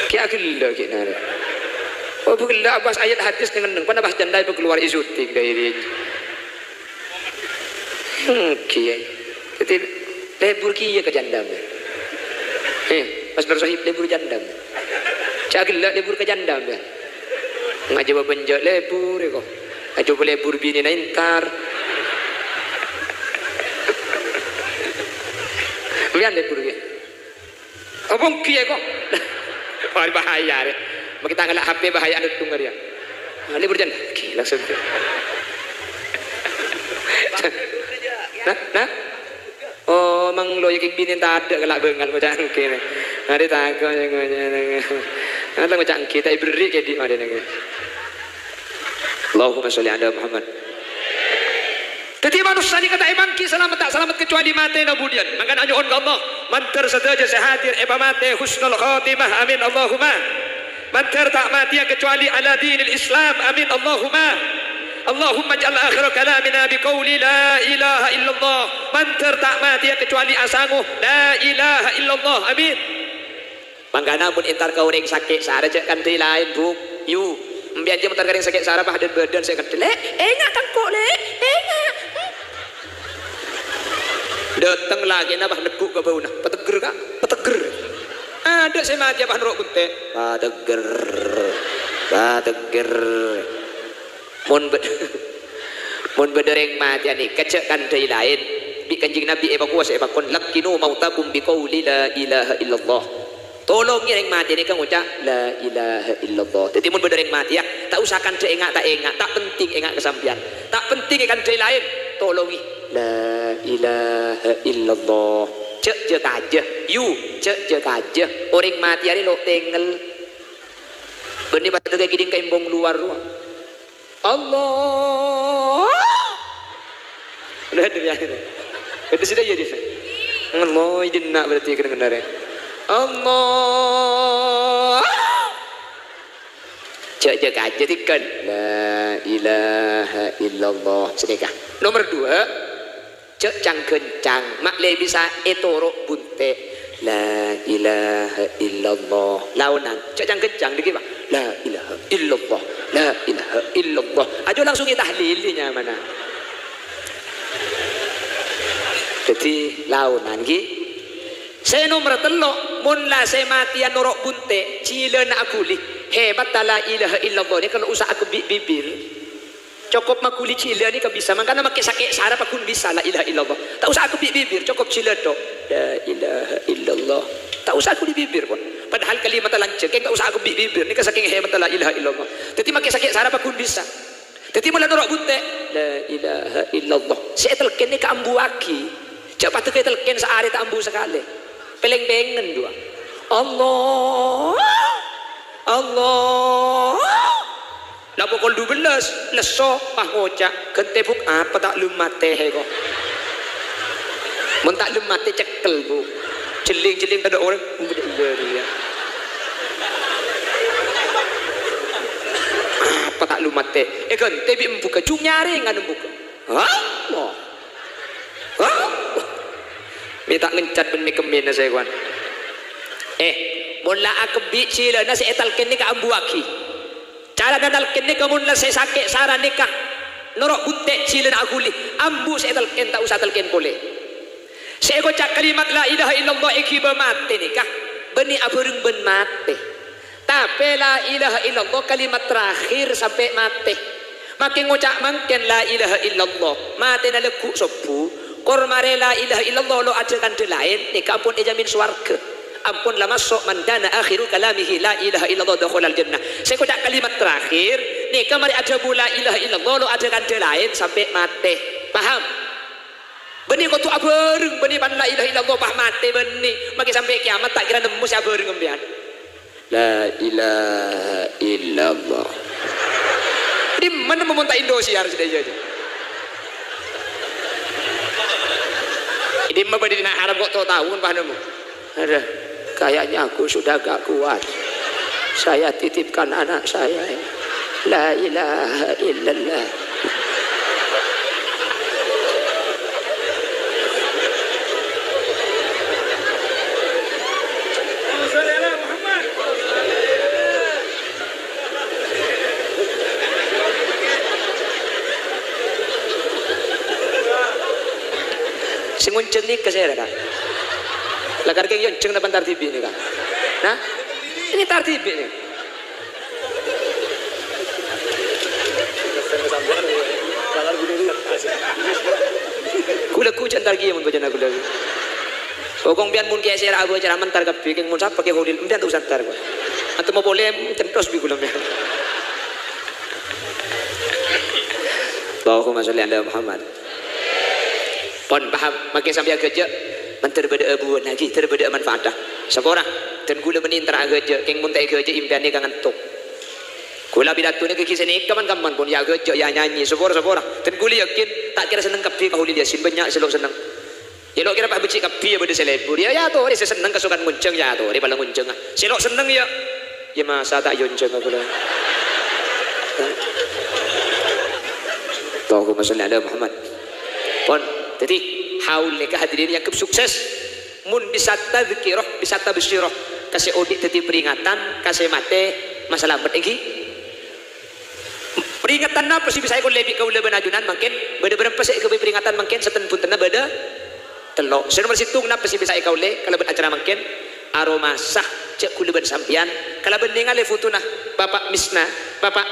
Kè aghellâ' kè narè. Oh, bu ghellâ' abahas ayat hadis neng-enneng, pan abahas jhândhâ èpakalowar è syuting, dâri rè. Hmm, kèya. Dhâddhi, lebur kèya ka jhândhâ, Mbah. Eh, Mas Nur Sohib, lebur jhândhâ, Mbah. Jhâ' ghellâ' lebur ka jhândhâ, Mbah. Ngajhâbâ bânjâ' lebur, èko. Ngajhâbâ lebur binèna èntar. Sampèyan lebur, ya. Apa ngghi, èko? Wah, bahaya, rè. Makkè ta' ngala' H P bahaya anu tunggal, ya. Nah, ini berjalan. Oke, langsung. Nah, nah. Oh, mang lo ya kèng binè tadâ' kala' bângal ngoca' ngghi, nè. Mari tako', ya, ngoca', nè. Ana ngoca' ngghi, ta' èberri' kèdhi', mari, nè. Allahumma sholli ala Muhammad. Dhâddhi manossa nèka ta' èmangghi salamet, ta' salamet kacowalè matèna budhiyân. Mangkana anyo'on ka Allah, mandhâr sadhâjâ sè hadir èpamatè husnul khotimah. Amin, Allahumma. Mandhâr ta' matèya kacowalè ala dinil Islam. Amin, Allahumma. Allahumma ij'al akhira kalamina biqauli la ilaha illallah. Mandhâr ta' matèya kacowalè asango la ilaha illallah. Amin. Mangkana mon entar ka orèng sakè' sara jhâ' kandhâi laèn, Bu. Yu, empèyan jhâ' entar ka orèng sakè' sara, Pak, dân-bâdân sè kandhâi. Lè', enga' tengko', Lè', enga'. Dâteng lakèna, Pak, neggu' ka bâuna. Pategger, Ka', pategger. Adâ' sè matèya, Pak, noro' bunte'. Pategger. Pategger. Mon bâ-, mon bâdâ rèng matèya nèka jhâ' kandhâi laèn, bi' Kanjeng Nabi èpakowasa èpakon, "Laqqinu mautakum biqauli la ilaha illallah." Tolongè rèng matè nèka ngoca', "La ilaha illallah." Dhâddhi, mon bâdâ rèng matèya, ta' osa kandhâ enga' ta' enga', ta' penting enga' ka sampèyan. Ta' penting èkandhâi laèn, tolongè, "La ilaha illallah." Jhâ', jhâ' kajâ, yu, jhâ', jhâ' kajâ. Orèng matèya rè lo' tengngel. Bânnè padâ kèdhing ka embong lowar rowa. Allah. Udah, udah, ya, udah. Udah sudah, ya, dia. Allah, idinna berarti kena benar, ya. Allah. Jhâ', jhâ' kajâ tikan. La ilaha illallah. Sedekah. Nomor dua. Jhâ' cang-ghâncang, ma' lè bisa ètoro' bunte'. La ilaha illallah. Laonan, jhâ' cang-ghâncang, dhâggi', Pak. La ilaha illallah. La ilaha illallah. Ajo langsung ètahlili nyamana. Dhâddhi, laonan, ghi. Sè nomer tello', mon la sè matèya noro' bunte', jhilâna aghuli. Hebat ta' la ilaha illallah, nèka lo' osa akebbhi' bibir. Cokop maghuli jhilâ nèka bisa, mangkana makkè sakè' sara pagghun bisa la ilaha illallah. Ta' osa akebbhi' bibir, cokop jhilâ tok. La ilaha illallah. Ta' osa aghuli bibir pon. Padahal kalimatta lanjhâng, kèng ta' osa akebbhi' bibir. Nèka sakèng hebatta la ilaha illallah. Dhâddhi makkè sakè' sara pagghun bisa. Dhâddhi mon la noro' bunte', la ilaha illallah. Sè ètelkèn nèka ambuwâghi. Jhâ' padâ ka ètelkèn saarè ta' ambu sakalè. Pèlèng-pèngen duwâ'. Allah. Allah. La pokol dubellâs, lesso, pas ngoca', "Ghântè, Bu', apa ta' lem matè, he, ko'?" Mon ta' lem matè, cekkel, Bu'. Jhelling-jhelling tadâ' orèng, "Iyâ, iyâ." Apa ta' lem matè? Èghântè bi' embughâ, jhung nyarèngan embughâ. Allah. Allah. Mè' ta' ngencat bân mè' kemmèna sè kowan. Eh, mon la akebbhi' jhilâna sè ètalkèn nèka ambuwâghi. Carana talkèn nèka mon la sè sakè' sara nèka noro' bunte' jhilâna aghuli, ambu sè ètalkèn, ta' osa talkèn polè. Sè èkoca' kalimat la ilaha illallah èghibâ matè nèka bânnè abhâreng bân matè. Tapè la ilaha illallah kalimat terakhir sampè' matè. Makkè ngoca' mangkèn la ilaha illallah, matèna lagghu' sobbhu, kor marè la ilaha illallah lo' ajhâ kandhâ laèn, nèka ampon èjhâmin sowarghâ. Ampon la maso' man kana akhiru kalamihi la ilaha illallah dakhalal jannah. Sè koca' kalimat terakhir, nèka marè adhâbu la ilaha illallah, lo' adhâ kandhâ laèn sampè' matè. Paham? Bânnè kodhu abhâreng, bânnè pan la ilaha illallah pas matè bânnè. Makè sampè' kèyamat ta' kèra nemmo sè abhâreng sampèyan. La ilaha illallah. Dimma nemmo mon ta' Indosiar sè dhâjâ? Dimma bâdâ dinna' haram kok to taon pas nemmo. Ada, kayaknya aku sudah gak kuat. Saya titipkan anak saya. La ilaha illallah. Sè ngonjhâng nèka sèra, Ka'? La karè kèng èyonjhâng napa entar dhibi' nèka? Nah? Ini entar dhibi' nèka. Ghulâ ghu jhâ' entar kèya mon bâcana ghulâ ghu. Pokok sampèyan mon kèya sèra abâ' ceramah entar kabbhi, kèng mon sapa Kè Holil, sampèyan ta' osa entar, kok. Antemmo polè, centos bi' ghulâ sampèyan. Allahumma sholli ala Muhammad. Pon paham, makè sampèyan ghâjâ', mandhâr bâdâ abuwân lagi, dhâr bâdâ manfaata. Sapora, dân ghulâ bânnè entara ghâjâ', kèng mon ta' èghâjâ' empèyan nèka ngantok. Ghulâ pidato nèka ghi' sanèka man-kamman pon, ya ghâjâ', ya nyanyi, sapora-sapora. Dân ghulâ yakin, ta' kèra senneng kabbhi Kè Holil Yasin, bânnya' sè lo' senneng. Ya lo' kèra pas beccè' kabbhi ya bâdâ sè lebur. Ya, ya torè sè senneng kasokan ngonjhâng, ya torè pala ngonjhânga. Sè lo' senneng ya, ya masa ta' èyonjhânga ghulâ. Allahumma sholli ala Muhammad. Pon, dhâddhi haul nèka hadirin èangghep sukses. Mon bisa tadzkirah, bisa tabsyirah, ka sè odi' dhâddhi peringatan, ka sè matè masalamet, ènggi? Peringatan napa sè bisa èkaollè bi' kaulâ bân ajunan mangkèn? Bâdâ bârâmpa sè èghâbây peringatan mangkèn? Saten-bhuntenna bâdâ tello'. Sè nomer sèttong napa sè bisa èkaollè kalabân acara mangkèn? Aromasa, jhâ' ghulâ bân sampèyan kalabân nèngalè fotona Bapa' Misna, Bapa'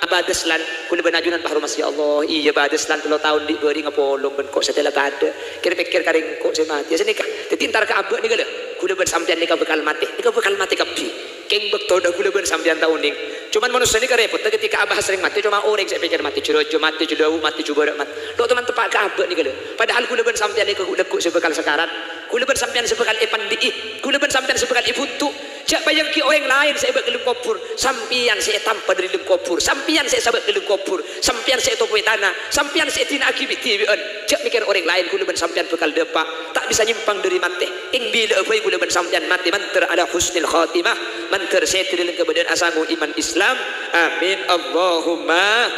Aba Daslan, ghulâ bân ajunan pas aromasa, "Ya Allah, iyâ Ba Daslan tello taon dhi' bâri' ngapolong bân ko' satèla tadâ'. Kèr-pèkkèr ka rèng ko' sè matè." Sanèka, dhâddhi entar ka abâ' nèka lho, ghulâ bân sampèyan nèka bhâkal matè. Nèka bhâkal matè kabbhi. Kèng bâktona ghulâ bân sampèyan ta' onèng. Coma manossa nèka rèpotta ketika abâ' asrèng matè, coma orèng sè èpèkkèr matè, jhâ' rajâ matè, jhâ' dâbu matè, jhâ' bârâ' matè. Lo' toman teppa' ka abâ' nèka lho. Padahal ghulâ bân sampèyan nèka ghu-, lagghu' sè bhâkal sakarat. Ghulâ bân sampèyan sè bhâkal èpandi'i. Ghulâ bân sampèyan sè bhâkal èbuntu. Jhâ' bhâjângnga orèng laèn sè èbâ' ka dâlem kobhur. Sampèyan sè ètampa dâri dâlem kobhur. Sampèyan sè èsabâ' ka dâlem kobhur. Sampèyan sè ètopoè tana. Sampèyan sè èdina'aghi bi'-dhibi'ân. Jhâ' mèkkèr orèng laèn, ghulâ bân sampèyan bhâkal dâpa'. Ta' bisa nyèmpang dâri matè. Ènggi la bhâi ghulâ bân sampèyan matè mandhâr ala husnil khatimah, mandhâr sèdhâna lèng kabâdâ'ân asango iman Islam. Amin, Allahumma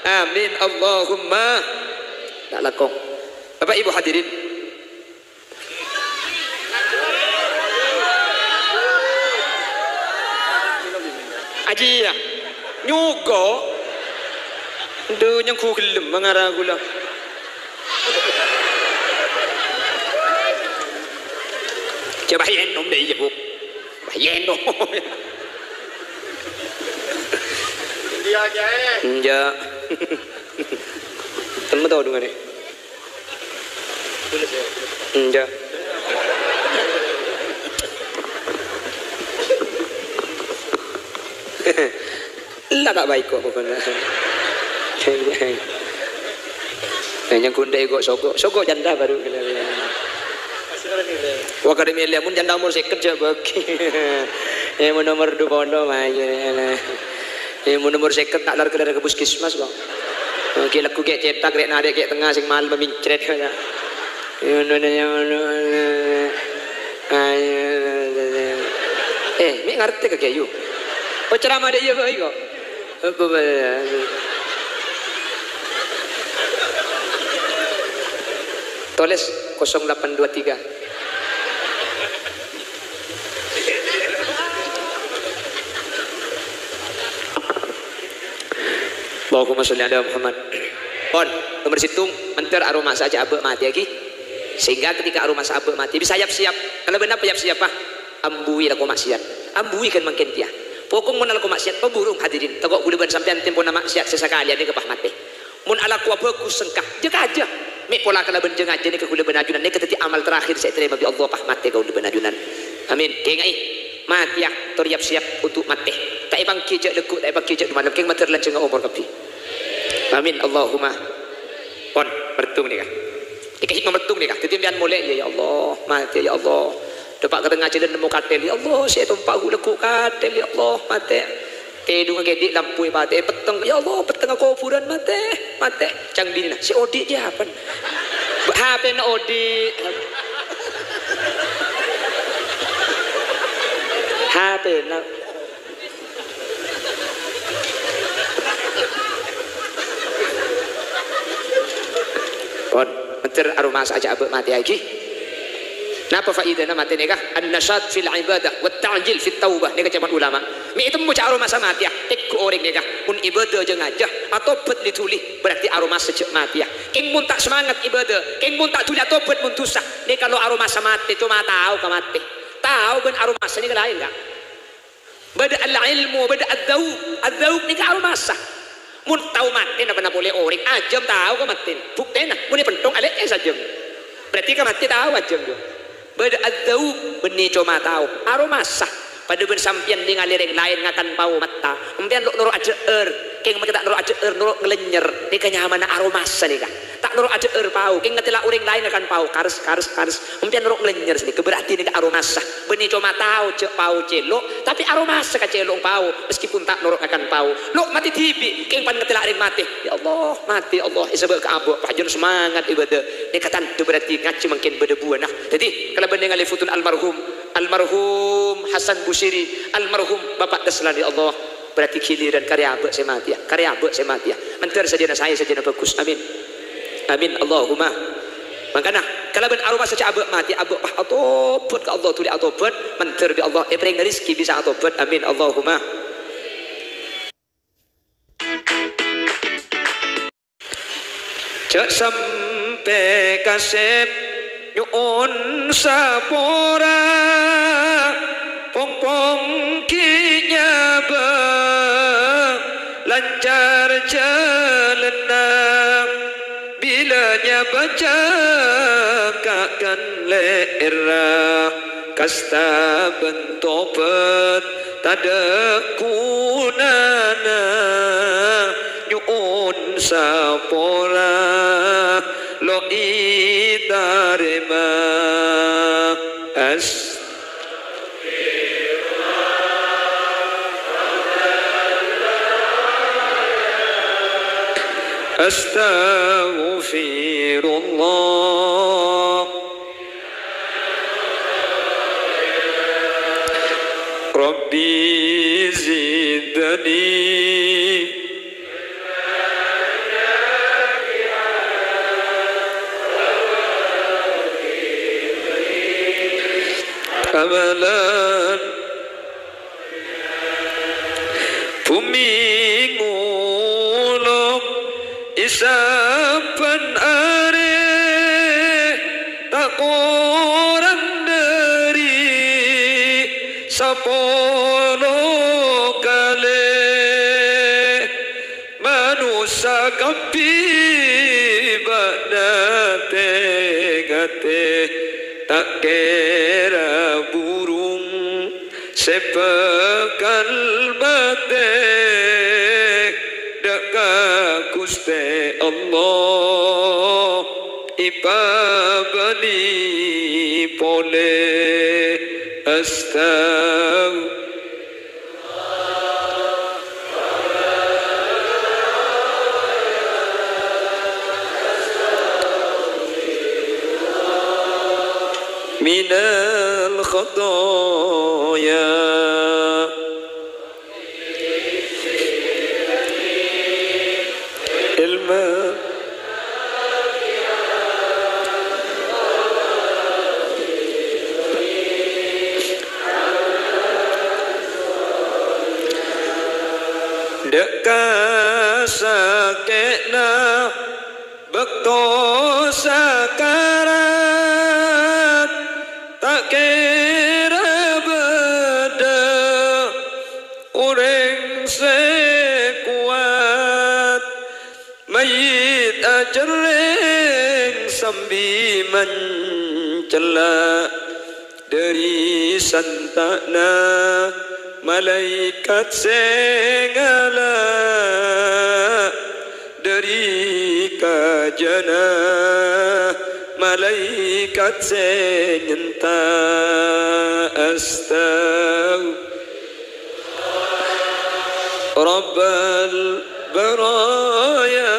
amin, Allahumma. Ta' langkong. Bapak Ibu hadirin. Ajiyâ. Nyugo. Adu, nyenggu ghellem mangara ghulâ. Coba yènom dâ' iyâ, Bu. Coba yènom. Iyâ, Kèyaè. Enjâ'. Temmo tao dhunganè. Enjâ'. Ella ta' baik kok pokokna. Nah, nyang gundhâi kok sogok, sogok janda baru. Wah, kadhi mèlè, mon janda umur sèket jhâ' bâgi. Eh, mon umur dua puluh, mah, iyâ. Eh, mon umur sèket ta' lar-kelar ka puskesmas kok. Ghi' lagghu ghi' cètak, rè' narè' ghi' tengnga sèng malem mèncrèt kok, ya. Eh, mè' ngartè ka Kèyaè, yu. Oh, ceramah dâ' iyâ bhâi kok. Tolès kosong delapan dua tiga. Allahumma sholli ala Muhammad. Pon, nomer sèttong, mandhâr aromasa jhâ' abâ' matèyaghi. Sehingga ketika aromasa abâ' matè, bisa yap-siyap. Kalabân napa yap-siyapa? Ambuwi alako maksiat. Ambuwi ghân mangkèn kèya. Pokok mon alako maksiat, paburung hadirin. Tako' ghulâ bân sampèyan tempona maksiat sè sakalèyan nèka pas matè. Mon alakowa bhâghus sengka, jhâ' kajâ. Mè' pola kalabân jhâ' ngajâ nèka ghulâ bân ajunan nèka dhâddhi amal terakhir sè ètarèma bi' Allah pas matè kaulâ bân ajunan. Amin. Kèngaè, matèya, tor yap-siyap untuk matè. Ta' èpangghi jhâ' lagghu', ta' èpangghi jhâ' malem. Kèng mandhâr lanjhângnga omor kabbhi. Amin. Allahumma. Pon, merdung nèka. Nèka hikmah merdung nèka. Dhâddhi sampèyan molè, "Ya, ya Allah, matè, ya Allah." Dâpa' ka tengnga jhâlân nemmo kathèl, "Ya Allah, sè ètompa' ghu' lagghu' kathèl, ya Allah, matè." Tèdungnga kèdhi' lampu èpatè'è, petteng, "Ya Allah, pettengnga kobhurân, matè, matè." Ca'na binèna, "Sè odi' jiyâ apa?" H P-na odi'. H P-na. Pon, mandhâr aromasa jhâ' abâ' matèyaghi. Napa faidana matè nèka? An-nasyat fil ibadah wa ta'jil fit taubah. Nèka ca'èpon ulama. Mè' ètemmo jhâ' aromasa matèya, tèngghu orèng nèka. Mon ibadah jhâ' ngajhâ, atobhât li-dhuli, berarti aromasa jhâ' matèya. Kèng mon ta' semangat ibadah, kèng mon ta' dhuli atobhât mon dhusa, nèka lo' aromasa matè, coma tao ka matè. Tao bân aromasa nèka laèn, Ka'. Bâdâ al-ilmu, bâdâ adz-dzauq. Adz-dzauq nèka aromasa. Mon tao matè napa-napa polè orèng, ajâm tao ka matèna. Buktèna, mon èpènthong alè'è sajâm. Berarti ka matè tao ajâm, yâ. Bâdâ adz-dzauq, bânnè coma tao. Aromasa. Padâ bân sampèyan nèngalè orèng laèn ngakan pao matta. Sampèyan lo' noro' ajhâ'âr. Kèng makè ta' noro' ajhâ'âr, noro' ngalènyèr. Nèka nyamana aromasa nèka. Ta' noro' ajhâ'âr pao, kèng ngatèla' orèng laèn ngakan pao, kares, kares, kares. Sampèyan noro' ngalènyèr sanèka, berarti nèka aromasa. Bânnè coma tao jhâ' pao cèlo', tapè aromasa ka cèlo'na pao, meskipun ta' noro' ngakan pao. Lo' matè dhibi', kèng pan ngatèla' orèng matè. "Ya Allah, matè, ya Allah, èsabâ' ka abâ', pajhân semangat ibadah." Nèka tandhâ berarti ngajhi mangkèn bâdâ buwâna. Dhâddhi, kalabân nèngalè foton almarhum, almarhum Hasan Busiri, almarhum Bapak Daslan, ya Allah. Berarti giliran karè abâ' sè matèya, karè abâ' sè matèya. Mandhâr sadhâjâna saè, sadhâjâna bhâghus. Amin. Amin. Allahumma. Mangkana, kalabân aromasa jhâ' abâ' matèya, abâ' pas atobhât ka Allah, dhuli atobhât, mandhâr bi' Allah èparèngana rejhekkè bisa atobhât. Amin. Allahumma. Jhâ' sampè' kasèp nyo'on sapora, pong-pong ghi' nyabâ lancar jhâlânna. Bilâ nyabâ caka' kan lè'èrra, kasta bân tobhât tadâ' ghunana. Nyo'on sapora lo' ètarèma. As- Astaghfirullah. Rabbi zidni amalan. Bhumè ngolok è sabbhân arè, ta' korang dhâri sapolo kalè. Manossa kabbhi bâ'na tè-ngatè, ta' kèra burung sè bhâkal matè. Dâ' ka Ghustè Allah èpabâli polè. Astagfirullah. Minal khataya. Ilmu. Dâ' ka sakè'na bâkto sakarat, ta' kèra bâdâ orèng sè kowat. Mayyit acerrèng sambi mancella'. Dhâri santa'na malaèkat sè ngala', dhâri kajâna malaèkat sè nyenta'. Astaghfirullah. Rabbal baraya.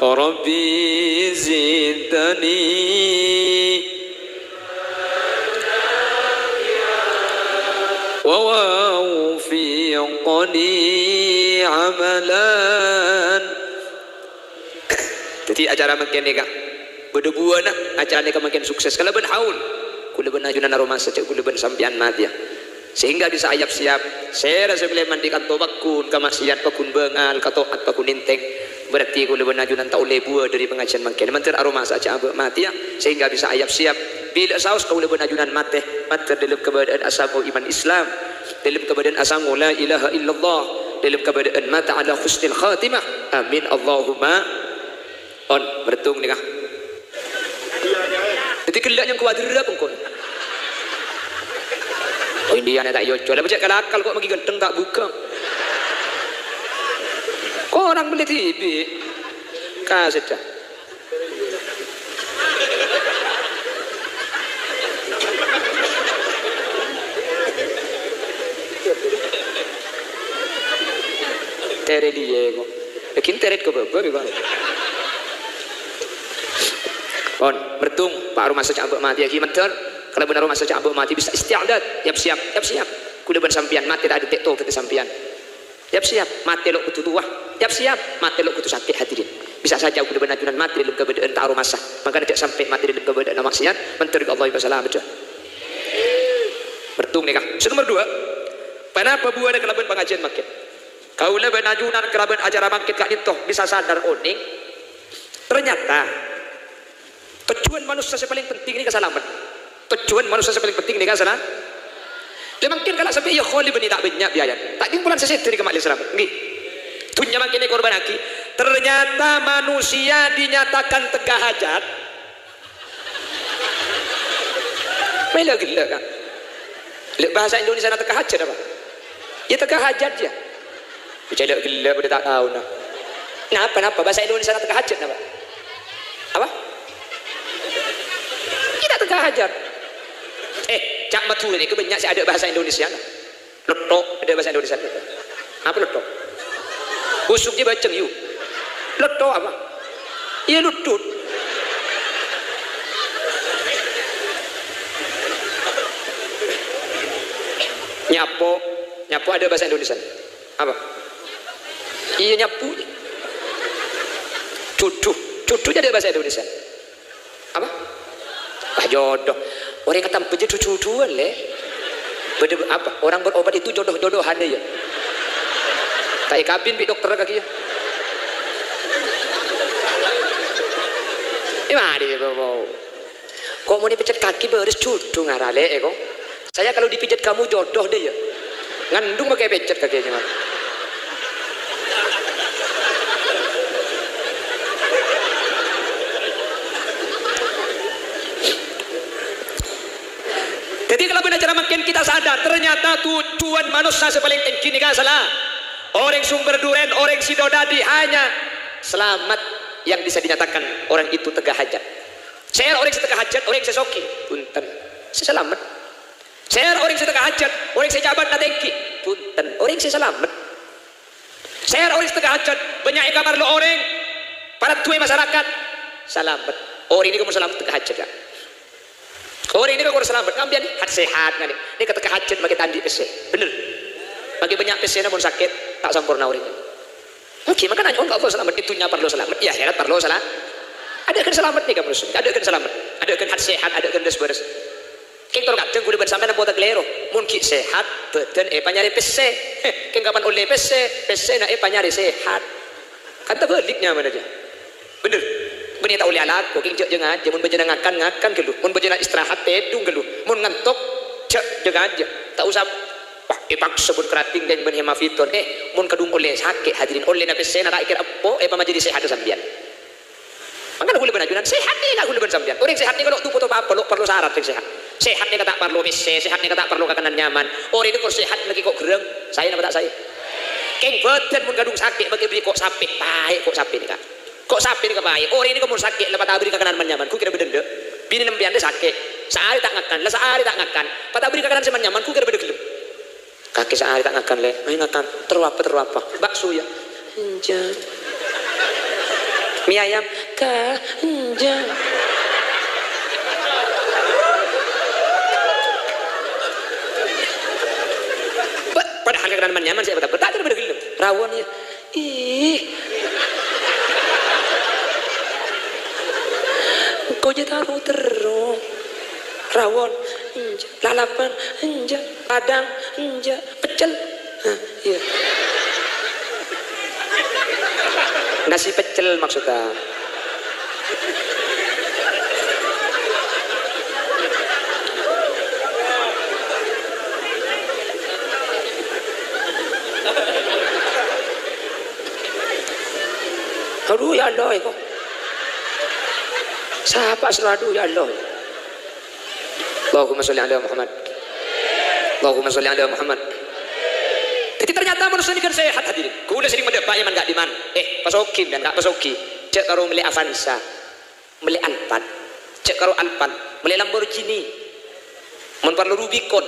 Rabbi zidni wa waffiqni amalan. Dhâddhi acara mangkèn nèka bâdâ buwâna, acara nèka mangkèn sukses kalabân haul. Kaulâ bân ajunan aromasa jhâ' kaulâ bân sampèyan matèya. Sehingga bisa ayap-siyap, sèra sè mèlè mandi kanto pagghun, ka maksiat pagghun bângal, ka to'at pagghun èntèng. Berarti kaulâ bân ajunan ta' ollè buwâ dhâri pangajiân mangkèn. Mandhâr aromasa jhâ' abâ' matèya, sehingga bisa ayap-siyap. Bilâ saos kaulâ bân ajunan matè, mandhâr dâlem kabâdâ'ân asango iman Islam, dâlem kabâdâ'ân asango la ilaha illallah, dâlem kabâdâ'ân mata ala husnil khatimah. Amin, Allahumma. On, mèrtong nèka. Dhâddhi ghellâ' nyangko adhârâ kongkon. Oh, Indiana ta' èyocol. Apa cè' kalakal kok maghi ghântheng ta' buka. Korang mellè dhibi'. Kaseddhâ. Tèrè liyè kok. Lagi tèrèt kok bâbâ, Bang. Pon, mèrtong, pa' aromasa jhâ' abâ' matèya ghi' mandhâr. Kalabân aromasa jhâ' abâ' matèya bisa isti'dad. Yap-siyap, yap-siyap. Kaulâ bân sampèyan matè ta' adhâddhi tobhâddhâ sampèyan. Yap-siyap, matè lo' kodhu towa. Yap-siyap, matè lo' kodhu sakè', hadirin. Bisa saja kaulâ bân ajunan matè dâlem kabâdâ'ân ta' aromasa. Mangkana jhâ' sampè' matè dâlem kabâdâ'ân maksiat, mandhâr ka Allah èpasalamet. Mèrtong nèka. Sè nomer dua, ponapa buwâna kalabân pangajiân mangkèn? Kaulâ bân ajunan kalabân acara mangkèn ka'dinto bisa sadar onèng. Ternyata, tojjhuwân manossa sè palèng penting nèka salamet. Tojjhuwân manossa sè palèng penting nèka sala-, Lha mangkèn kala sampè' iyâ kholi bânnè ta' bânnya' biayana. Ta' kèng polana sè sèdhâ nèka ma'lè salamet. Ènggi. Dhunnya mangkèn èkorbhânnaghi. Ternyata manusia dinyatakan tegah hajat. Mèla ghellâ', Kak. Lha, bahasa Indonesiana tegah hajat apa? Iyâ, tegah hajat, iyâ. Cè' ghellâ' bâdâ ta' taona. Napa, napa? Bahasa Indonesiana tegah hajat napa? Apa? Kita tegah hajat. Eh, ca' Madhurâ nèko bânnya' sè adâ' bahasa Indonesiana. Lotto, adâ' bahasa Indonesia. Apa lotto? Busuk jiyâ bâceng, yu. Lotto apa? Iyâ, luddhut. Nyapo, nyapo adâ' bahasa Indonesia. Apa? Iyâ, nyapo. Judhu, judhu jiyâ adâ' bahasa Indonesia. Apa? Ah, jodoh. Orèng katambâ judhu-judhuwân, lè. Bâdâ apa? Orang berobat itu jodoh-jodohan, yâ. Ta' èkabin bi' dokter kakè, yâ. È, mari, yâ, kok. Kok mon èpècet kakè bârâs judhu ngaralè, è, kok. Saya kalau dipijat kamu jodoh deh ya. Ngandung pakai pijat kakinya, Mas. Jadi, kalabân acara mangkèn kita sadar, ternyata tujuan manusia sè palèng tèngghi nèka sala. Orèng Sumber Duren, orèng Sidodadi hanya selamat yang bisa dinyatakan orang itu tegah hajat. Sèra orèng sè tegah hajat, orèng sè soghi, bhunten. Sè salamet. Sèra orèng sè tegah hajat, orèng sè jhâbâtna tèngghi, bhunten, orèng sè salamet. Sèra orèng sè tegah hajat, bânnya' èkaparlo orèng, para duwâ' masyarakat, salamet. Orèng nèko mon salamet tegah hajat, Kak. Orèng nèko kor salamet, ngampèyan hat-sehat nganè. Nèko tegah hajat makè ta' andi' pèssè. Bhender. Makè bânnya' pèssèna mon sakè', ta' samporna orèng. Oke, maka nanya, "Oh, enggak, Allah selamat." Di dunya parlo salamet, di akhirat parlo sala-, adâ'âghân salamet nèka, Bro. Adâ'âghân salamet. Adâ'âghân hat-sehat, adâ'âghân lès-bârâs. Kèng tor kadhâng kaulâ bân sampèyan ampon ta' kalèro. Mon ghi' sehat, bhâdhân èpanyarè pèssè. Kèng kapan ollè pèssè, pèssèna èpanyarè sehat. Kan tabhâlik nyamana, jâ. Bhender. Bânnè ta' ollè alako, kèng jhâ', jhâ' ngajhâ. Mon bâjâna ngakan, ngakan ghâllu. Mon bâjâna istirahat, tèdung ghâllu. Mon ngantok, jhâ', jhâ' ngajhâ. Ta' osa Wah, èpaksa bân krading, Kèng, bân hemaviton. Eh, mon kadhung ollè sakè', hadirin, ollèna pèssèna ta' èkèra eppo', èpamajâdi sehatta sampèyan. Mangkana kaulâ bân ajunan, sehat nèka kaulâ bân sampèyan. Orèng sehat nèka lo' toko to pa-apa, lo' parlo sarat sè sehat. Sehat nèka ta' parlo pèssè, sehat nèka ta' parlo kakanan nyaman. Orèng nèka kor sehat nèka kok ghârâng, saè napa ta' saè? Kèng, bhâdhân mon kadhung sakè' makè bâri' kok sapè, paè kok sapè nèka. Kok sapè nèka paè? Orèng nèka mon sakè' la patabâri kakanan man-nyaman, ghu kèra bâdâ endâ'. Binèna empèyan rè sakè', saarè ta' ngakan, la saarè ta' ngakan, patabâri kakanan sè man-nyaman, ghu kèra bâdâ ghellem. Kakè saarè ta' ngakan, Lè'. Ayo ngakan. Terro apa, terro apa? Bakso, ya? Enjâ'. Mie ayam? Ka, enjâ'. Ba-, padahal kakanan man-nyaman sè apa ta' bâdâ, ta' bâdâ ghellem. Rawon, ya? Ih. Engko' jâ' taro terro. Rawon, enjâ'. Lalapan, enjâ'. Padang, enjâ'. Peccel. Hah, iyâ. Nasi peccel maksudnya. Adu, ya Allah, iko. Sapa sè adu, ya Allah? Allahumma sholli ala Muhammad. Allahumma sholli ala Muhammad. Jadi ternyata manusia ini kan sehat, hadirin. Kaulâ sering mendapat iman gak diman. Eh, pasogi, dan gak pasogi. Cek karo meli Avanza. Mellè Alphard. Cè' karo Alphard, mellè Lamborghini. Mon parlo Rubicon.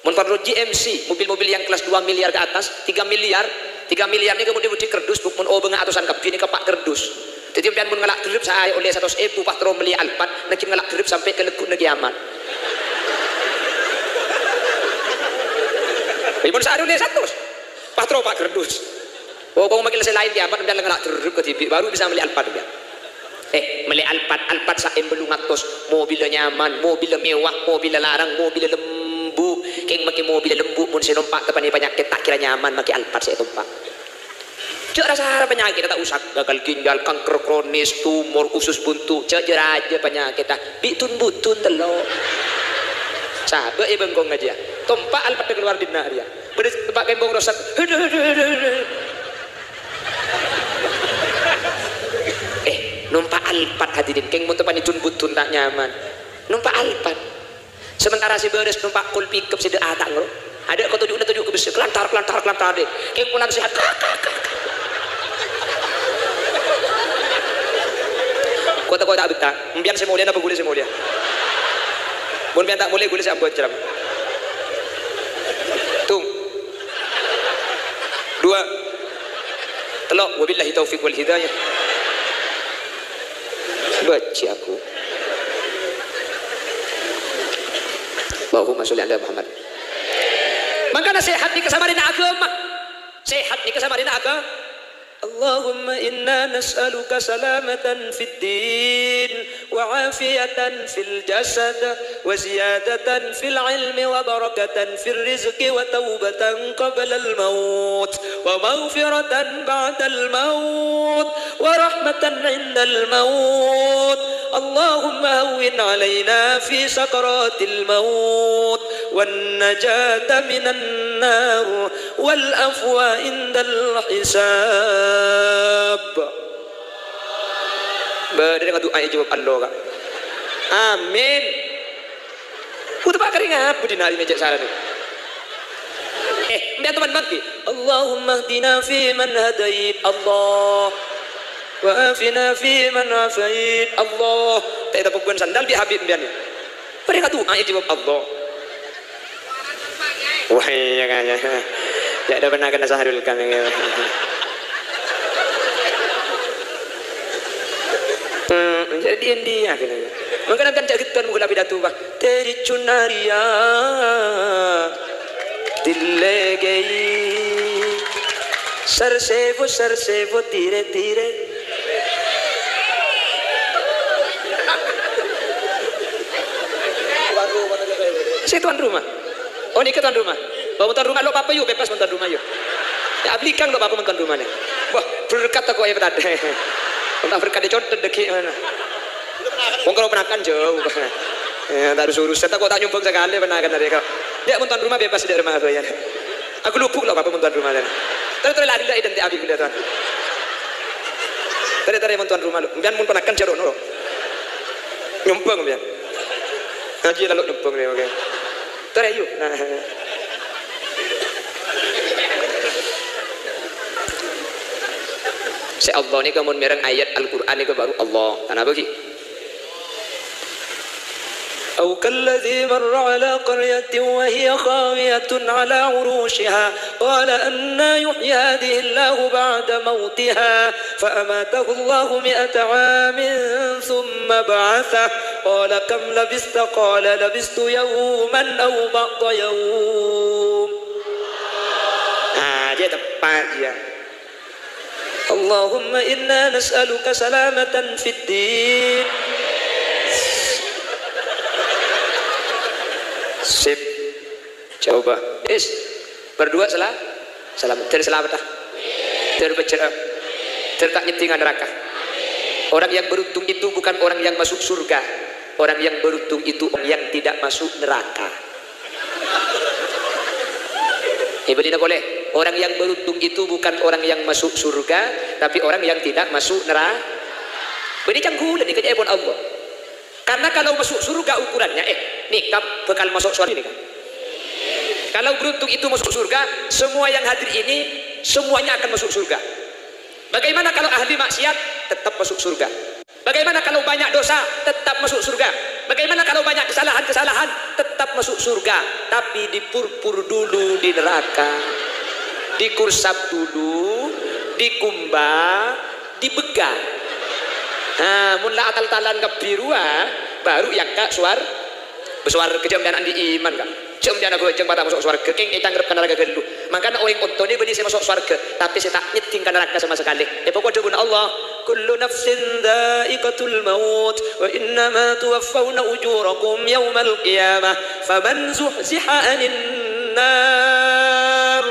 Mon parlo G M C, mobil-mobil yang kelas dua miliar ke atas, tiga miliar. Tiga miliar nèka budhi-budhi kardus, Bu, mon obângnga atosan kabbhi nèka pa' kardus. Dhâddhi sampèyan mon ngala' dherrep saarè ollè satos èbu, pas terro mellè Alphard, nèngghâ ngala' dherrep sampè' ka leggu'na kèyamat. Iyâ, mon saarè ollè satos, pas terro pa' kardus. Pokokna makè sè laèn kèyamat, sampèyan la ngala' dherrep kadhibi', baru bisa mellè Alphard, sampèyan. Eh, mellè Alphard, Alphard sa'èm bâllung atos, mobilla nyaman, mobilla mewah, mobilla larang, mobilla lembu'. Kèng makè mobilla lembu', mon sè nompa' teppanè panyakèt, ta' kèra nyaman makè Alphard sè ètompa'. Jhâ' ra-sara panyakèt, ta' osa gagal ginjal, kanker kronis, tumor, usus buntu, jhâ' jâ-rajâ panyakèt, ta'. Bi' tun-butun tello'. Sabâ' è bengkong ajâ. Tompa' Alphard kalowar dinna' rèya. Bâdâ tempat kembong rosak. Eh, nompa' Alphard hadirin, kèng mon teppanè tun-butun ta' nyaman. Nompa' Alphard. Sementara sè bârâs nompa' kol pickup sè dâ' ata' ngro. Adâ' ka toju'na toju' ka bessè, kelantar, kelantar, kelantar deh. Kèng polan sehat. Kak, kak, kak, kak. Kota-kota betta, empèyan sè molè napa ghulâ sè molè? Mon empèyan ta' molè, ghulâ sè ambu ajram. Tung. Dua. Tello'. Wabillahi taufiq wal hidayah. Bâjjhi aku. Allahumma sholli ala Muhammad. Mangkana sehat nèka samarèna aghâma. Sehat nèka samarèna aghâma. اللهم إنا نسألك سلامة في الدين وعافية في الجسد وزيادة في العلم وبركة في الرزق وتوبة قبل الموت ومغفرة بعد الموت ورحمة عند الموت. اللهم هون علينا في سكرات الموت والنجاة من النار والعفو عند الحساب. Bâdâ ngadu'a èjâwâb Allah, Ka'. Amin. Ku teppa' karè ngabâ dinna' rèya cè' sarana. Eh, empèyan toman manggi. اللهم اهدنا فيمن هديت، Allah. وعافنا فيمن عافيت، Allah. Ta' ètepok bân sandal bi' Habib empèyan. Bâdâ ngadu'a èjâwâb Allah. Wah, iyâ, kayaknya. Ya, ada pernah kena Sahrul Kamil. Hmm, jadi India kena. Mangkana kan cak gitu kan mukul api datu, Pak. Teri cunaria. Dilegei. Sarsevo, sarsevo, tire, tire. Saya tuan rumah. Oh, nèka tuan rumah. Bâ, mon tuan rumah lo' apa-apa, yu, bebas mon tuan rumah, yu. Ya, ablikang lo' apa-apa mon tuan rumah nè. Wah, berkat tako' ya, tadâ'. Mon ta' berkat, ya, condet dâggi'. Wong kalau ponakan jauh. Ya, ta' urus-urus. Tako' ta' nyombang sakalè ponakan tadi, kok. Dâ' mon tuan rumah bebas dâ' remma abâyan. Aku lubuk lo' apa mon tuan rumah, kan. Torè-torè la ghellâ' identik abi ghellâ', tuan. Torè-torè mon tuan rumah lo'. Sampèyan mon ponakan jâ' rono lo'. Nyombhâng, sampèyan. Ngajhi la lo' nyombhâng rè, oke. Torè, ayo. Nah. Sè Allah nèka mon mèreng ayat Al-Qur'an nèka baru Allah. Kenapa, Ki? أو كالذي مر على قرية وهي خاوية على عروشها قال أنى يحيي هذه الله بعد موتها فأماته الله مائة عام ثم بعثه قال كم لبثت قال لبثت يوما أو بعض يوم. Nah, jâ' teppa' jâ'. اللهم إنا نسألك سلامة في الدين. Sip. Coba. Is. Berdua sela-, selamat. Dâr salamet, ah. Dâr pejjhâ'. Dâr ta' nyeddhinga neraka. Orang yang beruntung itu bukan orang yang masuk surga. Orang yang beruntung itu orang yang tidak masuk neraka. Èbâlina polè, orang yang beruntung itu bukan orang yang masuk surga, tapi orang yang tidak masuk neraka. Bânnè cangghulân nèka ca'èpon Allah. Karena kalau masuk surga ukurannya, eh, nèka bhâkal maso' sowarghâ nèka. Kalau beruntung itu masuk surga, semua yang hadir ini semuanya akan masuk surga. Bagaimana kalau ahli maksiat? Tetap masuk surga. Bagaimana kalau banyak dosa? Tetap masuk surga. Bagaimana kalau banyak kesalahan-kesalahan? Tetap masuk surga. Tapi dipurpur dulu di neraka. Dikursap dulu, dikumbah, dibegâ. Nah, mon la atal-talan kabbhi rowa, baru èyangka' sowar-, Bâ sowarghâ jhâ' sampèyan andi' iman, Ka'. Jhâ' sampèyan aghâjâng pas ta' maso' sowarghâ, kèng ècangrep ka naraka ghâllu. Mangkana orèng ontong bânnè sè maso' sowarghâ, tapè sè ta' nyeddhing ka naraka sama sakalè. Èpakon dhâbuna Allah, "Kullu nafsin dha'iqatul maut, wa innama tuwaffawna ujurakum yaumal qiyamah, faman zuhziha 'anin nar."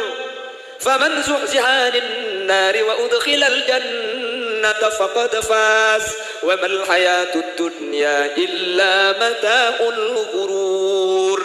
فمن زحزح عن النار وأدخل الجنة فقد فاز وما الحياة الدنيا إلا متاع الغرور.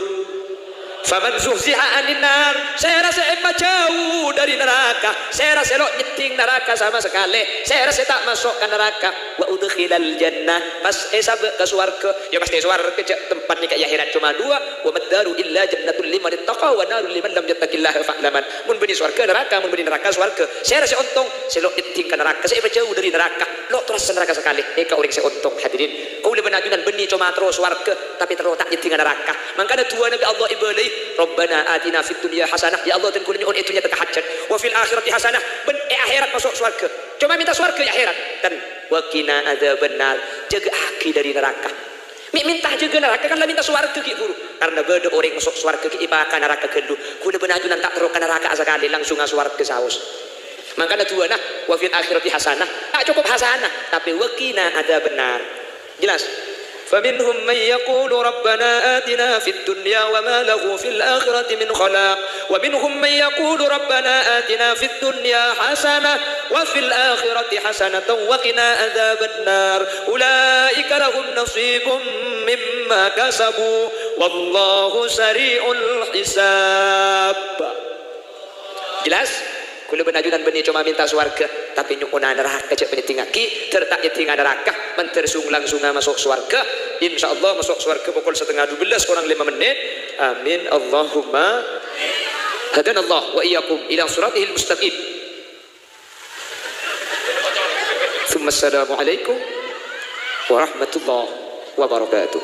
Faman zuhziha 'anin nar, sèra sè èpajhâu dhâri naraka, sèra sè lo' nyeddhing naraka sama sakalè, sèra sè ta' maso' ka naraka, wa udkhilal jannah, pas èsabâ' ka sowarghâ, ya pastè sowarghâ, jhâ' tempat nèka è akhèrat coma duwâ', wa maddaru illa jannatun liman ittaqa wa narun liman lam yattaqillaha fa'laman. Mon bânnè sowarghâ, naraka, mon bânnè naraka, sowarghâ. Sèra sè ontong, sè lo' nyeddhing ka naraka, sè èpajhâu dhâri naraka, lo' torassa naraka sakalè. Nèka orèng sè ontong, hadirin. Kaulâ bân ajunan bânnè coma terro sowarghâ, tapè terro ta' nyeddhinga naraka. Mangkana du'âna bi' Allah èbâlâi, "Rabbana atina fid dunya hasanah." Ya Allah, dân kaulâ nyo'on è dhunnya tekka hajhât. "Wa fil akhirati hasanah." Bân è akhèrat maso' sowarghâ. Coma mènta sowarghâ è akhèrat. Kan, "Wa qina adzabannar." Jâgâ'aghi dhâri naraka. Mè' mènta jâgâ naraka kan la mènta sowarghâ ghi' bhuru. Karna bâdâ orèng maso' sowarghâ ghi' èpaka naraka ghâllu. Kaulâ bân ajunan ta' terro ka naraka sakalè, langsung asowarghâ saos. Mangkana du'âna, "Wa fil akhirati hasanah." Ta' cokop hasanah, tapè "Wa qina adzabannar." Jelas? فمنهم من يقول ربنا آتنا في الدنيا وما له في الآخرة من خلاق. ومنهم من يقول ربنا آتنا في الدنيا حسنة وفي الآخرة حسنة وقنا عذاب النار. أولئك لهم نصيب مما كسبوا والله سريع الحساب. Jelas? Kaulâ bân ajunan bânnè coma mènta sowarghâ, tapè nyo'ona naraka jhâ' panyeddhingaghi, dhâr ta' nyeddhinga naraka, mandhâr sung-langsunga maso' sowarghâ. Insyaallah maso' sowarghâ pokol satengnga dubellâs korang lèma mennit. Amin. Allahumma hadanallah wa iyyakum ila siratihil mustaqim. Tsumma assalamualaikum warahmatullahi wabarakatuh.